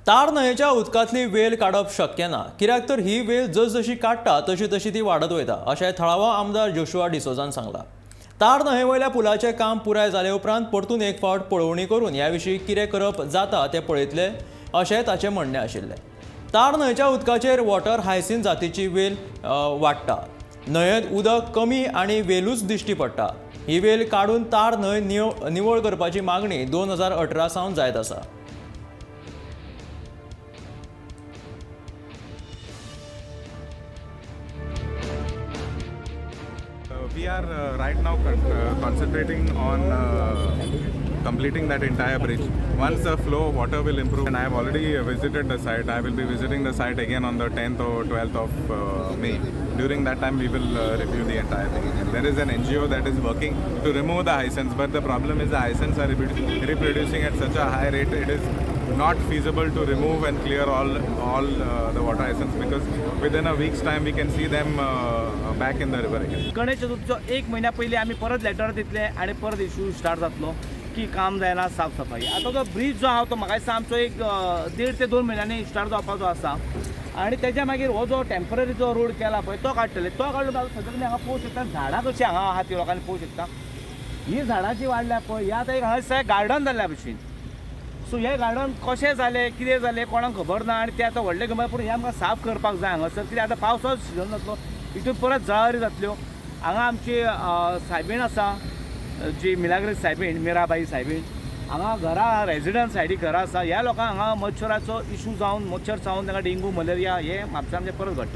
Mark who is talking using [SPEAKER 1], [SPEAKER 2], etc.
[SPEAKER 1] तार न्हंयेच्या उदकांतली वेल काडप शक्य ना, कित्याक तर ही वेल जसजशी काडटा तशी तशी ती वाडत वयता, अशें थळावो आमदार जोशुआ डिसोजान सांगलां. तार न्हंये वयल्या पुलाचें काम पुराय जाले उपरांत परतून एक फावट पळोवणी करून ह्या विशीं कितें करप जाता तें पळयतले, अशें ताचें म्हणणें आशिल्लें. तार न्हंयच्या उदकाचेर वॉटर हायसिंथ जातीची वेल वाडटा. न्हंयेंत उदक कमी आनी वेलूच दिश्टी पडटा. ही वेल काडून तार न्हंय निवळ करपाची मागणी 2018 सावन जायत आसा.
[SPEAKER 2] We are right now concentrating on completing that entire bridge. Once the flow of water will improve, and I have already visited the site, I will be visiting the site again on the 10th or 12th of May. During that time, we will review the entire thing again. There is an NGO that is working to remove the hyacinths, but the problem is the hyacinths are reproducing at such a high rate. It is not feasible to remove and clear all the water hyacinths, because within a week's time we can see them back in the river again.
[SPEAKER 3] Ganesh चतुर्थीचो एक म्हयन्या पयलीं आमी परत letter दितले आनी परत issue start जातलो की काम जायना, साफ सफाई. आतां तो ब्रीज जो आहा तो म्हाका दिसता आमचो एक 1.5 ते 2 म्हयन्यांनी स्टार्ट जावपाचो आसा आनी तेज्या मागीर हो जो टेंपररी जो रोड केला पळय तो काडटले. तो काडलो जाल्यार सद्या तुमी हांगा पळोवंक शकता, झाडां कशीं हांगा आहा ती लोकांनी पळोवंक शकता. ही झाडां जी वाडल्या पळय, ही आतां एक हांगा गार्डन जाल्ल्या भशेन. सो हें गार्डन कशें जालें, कितें जालें, कोणाक खबर ना आनी तें आतां व्हडलें गमय, पूण हें आमकां साफ करपाक जाय हांगासर, कित्याक आतां पावसाचो सिजन जातलो, हितून परत जळारी जातल्यो. हांगा आमची सायबीण आसा, जी मिलाग्रीस सायबीण, मिराबाई सायबीण, हांगा घरां रेजिडंट सायडी घरां आसा. ह्या लोकांक हांगा मच्छराचो इशू जावन, मच्छर जावन तांकां डेंगू, मलेरिया हे म्हापशा आमचें परत घडटलें.